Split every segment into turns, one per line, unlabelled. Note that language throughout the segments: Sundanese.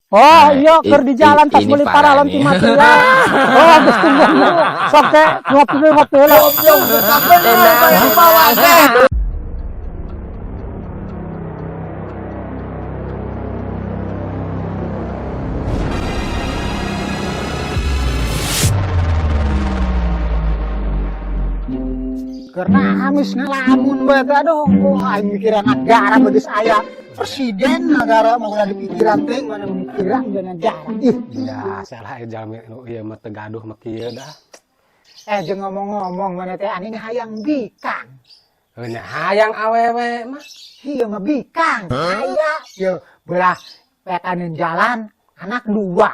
Oh
Nah,
iya, keur di jalan tas
ini
meuli
parah
paralon
nih.
ti material. Oh, geus tunggu. Sok teh ngopi we, ngopi heula.
Goblok, bener barang bawa teh.
Karena amis ngalamun bae teh, aduh, oh, aing mikiran negara geus aya presiden negara mau ulah dipikiran teh, mana mikiran jeung negara. Ih,
Ya, salah jalmi nu ieu mah teu gaduh mah kieu dah.
Eh, jeung ngomong-ngomong mana teh ani hayang bikang.
Heuh nya hayang awewe mah.
Iya mah bikang. Aya ye belah wetaneun jalan anak dua.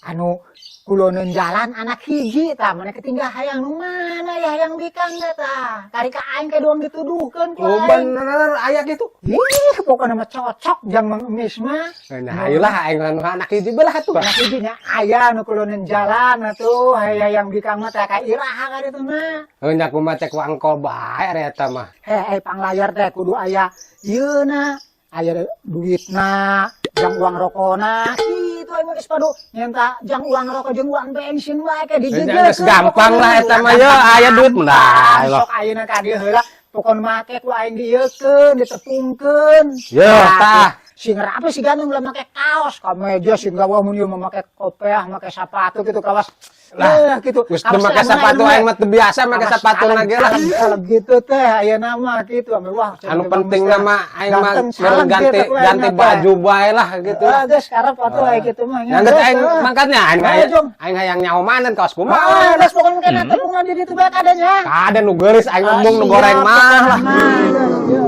Anu kuloneun jalan anak hiji tah, mana ketinggal hayang nu mana ya hayang bikang teh tah. Kari ka aing ke doang dituduhkeun ku
Oh,
aing.
bener aya kitu.
Ih, pokoknya mah cocok jang Mang Emis mah.
Heuh nya hayulah aing nu anak hiji belah atuh.
Anak hiji nya aya nu kuloneun jalan atuh, hayang bikang mah teh ka iraha ka ditu mah.
Heuh nya kumaha cek wangkol bae ari eta mah.
Heh, panglayar teh kudu aya ieu na, aya duitna, jang uang rokona, kitu aing mah geus padu nyenta jang uang rokok jeung uang bensin wae ke
Nya geus gampang lah eta mah ye aya duit mah lah.
Sok ayeuna ka dieu heula, pokon make ku aing dieukeun, ditepungkeun.
Ye, tah.
Sing rapi si gandeng lah make kaos, kameja sing gawa mun ieu mah make kopeah, make sepatu gitu kawas.
Lah,
Eh, gitu.
geus teu make sepatu aing mah teu biasa make sepatu na ge lah.
Kalau gitu teh ayeuna mah kitu ame wah.
Anu penting na mah aing mah
Ganteng,
meureun
salah
ganti
gitu,
ganti
aing mah teh.
baju bae lah gitu lah.
Ah, geus karep atuh aya kitu mah nya.
Yang geus aing
Geus, ah.
mangkatnya aing
Ayo, Jom.
aing hayang nyaho manen kaos kumaha.
Ah, geus pokokna kena tepungna di ditu bae kadanya.
Kada nu geulis aing mah embung nu goreng mah lah.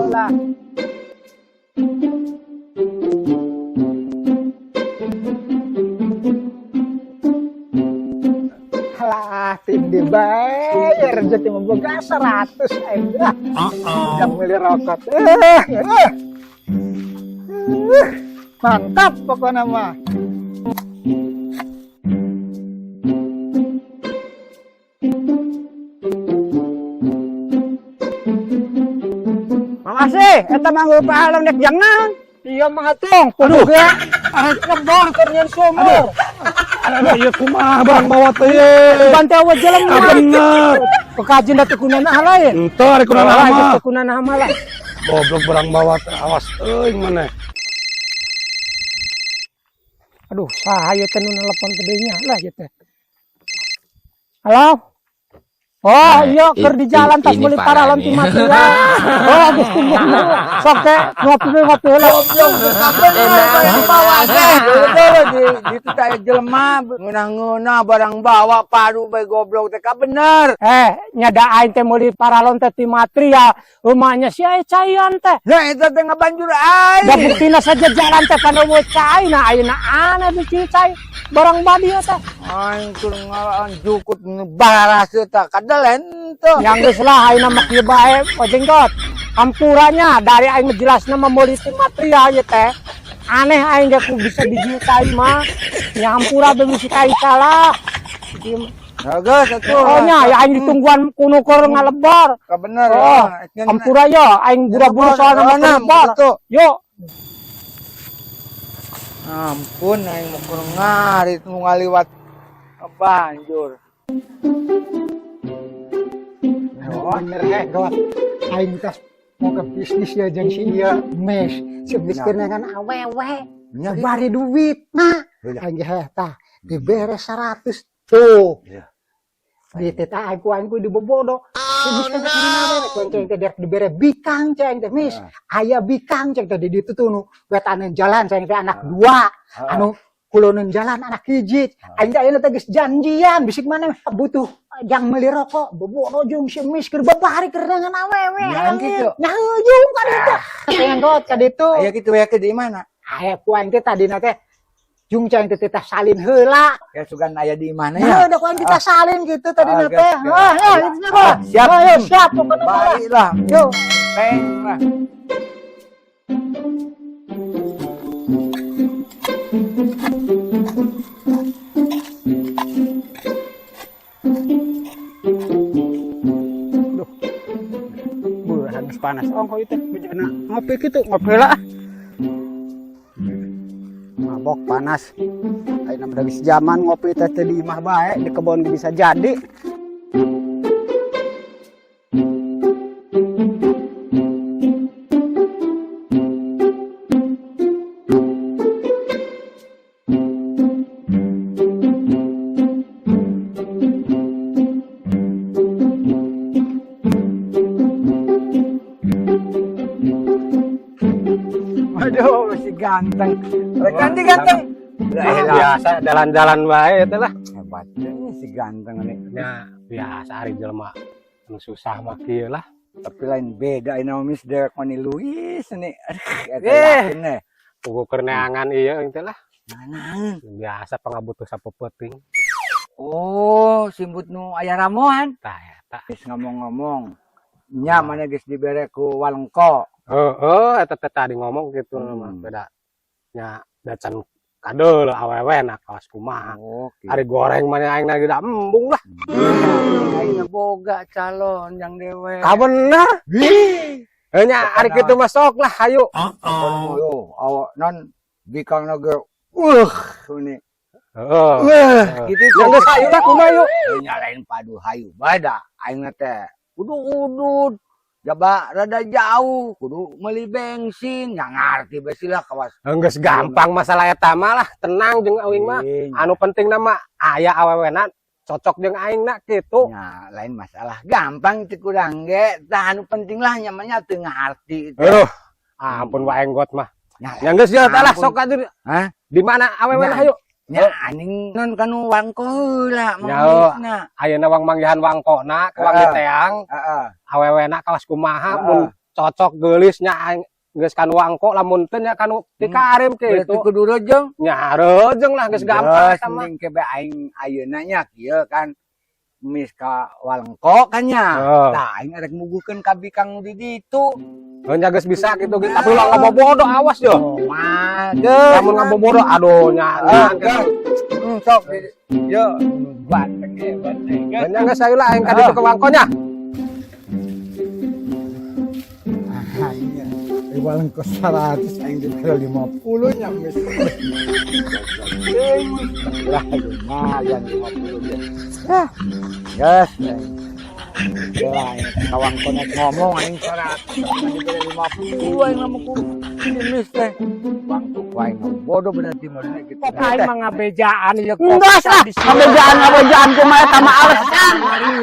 Lah. Halah, tim dibayar rezeki mah boga 100 aing. Ah, jam beli rokok. Eh, eh. Eh, mantap pokoknya mah.
Makasih, eta manggul pahalon dek jangan.
Iya mah atuh, kudu ge arek ngebor keur nyeun sumur.
Aduh, ieu kumaha barang bawa teh ye.
Bantu awa jelema.
Ah, bener.
Pekajin da teu kunana lain.
Henteu ari kunana mah.
Teu kunana mah lah.
Goblok barang bawa teh awas euy maneh.
Aduh, saha ieu teh nu nelpon teh deui nya lah ieu teh. Halo? Oh,
Nah,
iya keur di jalan tas
ini
meuli
parah
paralon ti
nih.
material. Oh, geus tunggu. Sok teh ngopi we, ngopi heula.
Goblok, bener barang bawa teh. Betul di ditu teh jelema ngeunah-ngeunah barang bawa padu bae goblok teh ka bener.
Eh, nya da aing teh meuli paralon teh ti material. Rumahnya si aya caian teh.
Nah, eta teh ngabanjur aing.
Da buktina saja jalan teh pada eueuh cai, nah ayeuna aneh bisi cai barang badi teh.
Aing keur ngalaan jukut nu bararase tah kadelen teu.
Yang geus lah ayeuna mah kieu bae pojenggot. Hampuranya dari aing mah jelasna mah meuli ti material ieu teh. Aneh aing ge ku bisa biji cai mah. Nya hampura be bisi cai salah. Kieu mah.
Geus atuh.
Oh nya ya aing ditungguan ku nu keur ngalebor.
Ka bener.
Oh, hampura ya aing buru-buru soalna mah
Nah,
ngalebor.
gitu.
Yuk.
Ampun aing mah keur ngarit nu ngaliwat banjur.
Bener hegot. Aing tas mau ke bisnis ya jeung si ieu mes. Si geus keur kan awewe.
Nya gitu.
Bari duit nah.
Iya.
Aing ge heh tah dibere 100 tuh.
Iya.
Duit teh tah aing ku aing ku dibobodo. Si geus kan keur awewe ceng teh dek dibere bikang ceng teh mis. Aya bikang ceng teh di ditu tuh nu wetaneun jalan ceng teh anak dua. Anu kuloneun jalan anak hiji. Aing teh ayeuna teh geus janjian bisik mana butuh jang meuli rokok bobodo jeung si mis keur babari keur dengan awewe.
Nya gitu.
Nah heujeung ka ditu. Tenggot ka ditu.
Aya kitu aya ke di mana?
Aya ku aing teh tadina teh jung ceng teh teh salin heula.
Ya sugan aya di mana
Nah,
ya?
udah ku aing kita salin gitu tadi
Ah,
teh.
gas, gas.
Ah, ya, itu nya, Bang.
Ah, siap.
Ah, ya, siap pokoknya mah.
Baiklah.
Yuk.
Teng lah.
Buh, habis panas. Oh, kok itu bejana ngopi gitu, ngopi lah. Mabok panas.
Panas. Ayeuna mah geus zaman ngopi teh teu di imah bae, di kebon ge bisa jadi.
Waduh, si ganteng. Rekan di ganteng.
Biasa jalan-jalan bae eta lah.
Hebat ini si ganteng ini.
Nya biasa ari jelema anu susah mah kieu lah.
Tapi lain beda ini nama Miss Derek Mani Luis ini. Aduh, eta
Eh.
yakin nih.
Puguh keur neangan ieu teh lah.
Mana?
Biasa pangabutuh sapeupeting.
Oh, simbut nu aya ramuan.
Tah eta.
Geus ngomong-ngomong. Nya mana geus dibere ku walengko.
Heeh, eta teh tadi ngomong gitu mah beda. Nya dacan kadeul awewe na kawas kumaha.
Oh, gitu.
Ari goreng mah aing lagi da embung lah.
Aing boga calon yang dewe.
Ka bener. Heuh nya ari kitu mah sok lah hayu.
Oh, awak non bikang ge ini.
Heeh.
Wah, gitu.
Ya geus hayu lah kumaha yuk.
Nyalain padu hayu bada aing teh. Kudu udud. Jaba rada jauh, kudu meuli bensin, nggak ngerti besi lah kawas.
Geus gampang masalah eta mah lah, tenang jeung aing mah. Anu penting nama aya awewena cocok jeung aing na kitu.
Ya, lain masalah gampang itu kurang ge. Tah anu penting lah nyamannya teu ngarti.
Aduh, ampun wae enggot mah.
Ya,
Yang geus ya lah
Ampun.
sok atuh.
Hah?
Di mana awewena
Ya.
hayu?
Nya anjing non kanu wangko heula
Ya,
mangisna.
Ayeuna wang manggihan wangkona ke wang
Heeh.
teang,
Heeh.
awewena kawas kumaha
Heeh.
mun cocok geulis nya aing geus kanu wangko lamun teu nya kanu ti karim
Berarti
kitu.
kudu rejeng.
Nya rejeung lah geus gampang
Geus
eta mah.
mending kebe aing ayeuna nya kieu kan mis ka walengko kan nya.
Heeh.
Tah aing arek muguhkeun ka bikang di ditu.
Heuh nya geus bisa kitu ge tapi ulah ngabobodo awas yo.
Mah, geus.
Lamun ngabobodo aduh nya.
Ah, geus. Sok yo ganteng hebat eh.
Nya geus hayu lah aing ka ditu ke wangkonya.
Aing walengko 100 aing dibere 50 nya mis.
Lah lumayan 50 ge. Ah. Geus. Lah kawang konek ngomong aing 100 dibere 50 aing lamun ku mis teh. Wangku aing bodoh berarti mah gitu.
Aing mah ngabejaan ieu
Enggak lah, ngabejaan kumaha eta mah alasan.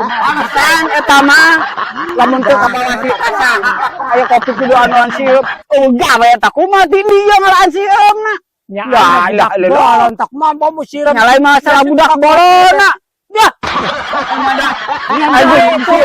Alasan eta mah lamun teu kabalasi pasang. Aya kopi kudu anuan sieup. Oh, gawe eta kumaha ti dia ngalaan sieupna.
Nya
Ya,
ya,
lah, lah.
bolon tak mampu musireum.
Nyalain masalah budak bolona. Ya. Aduh,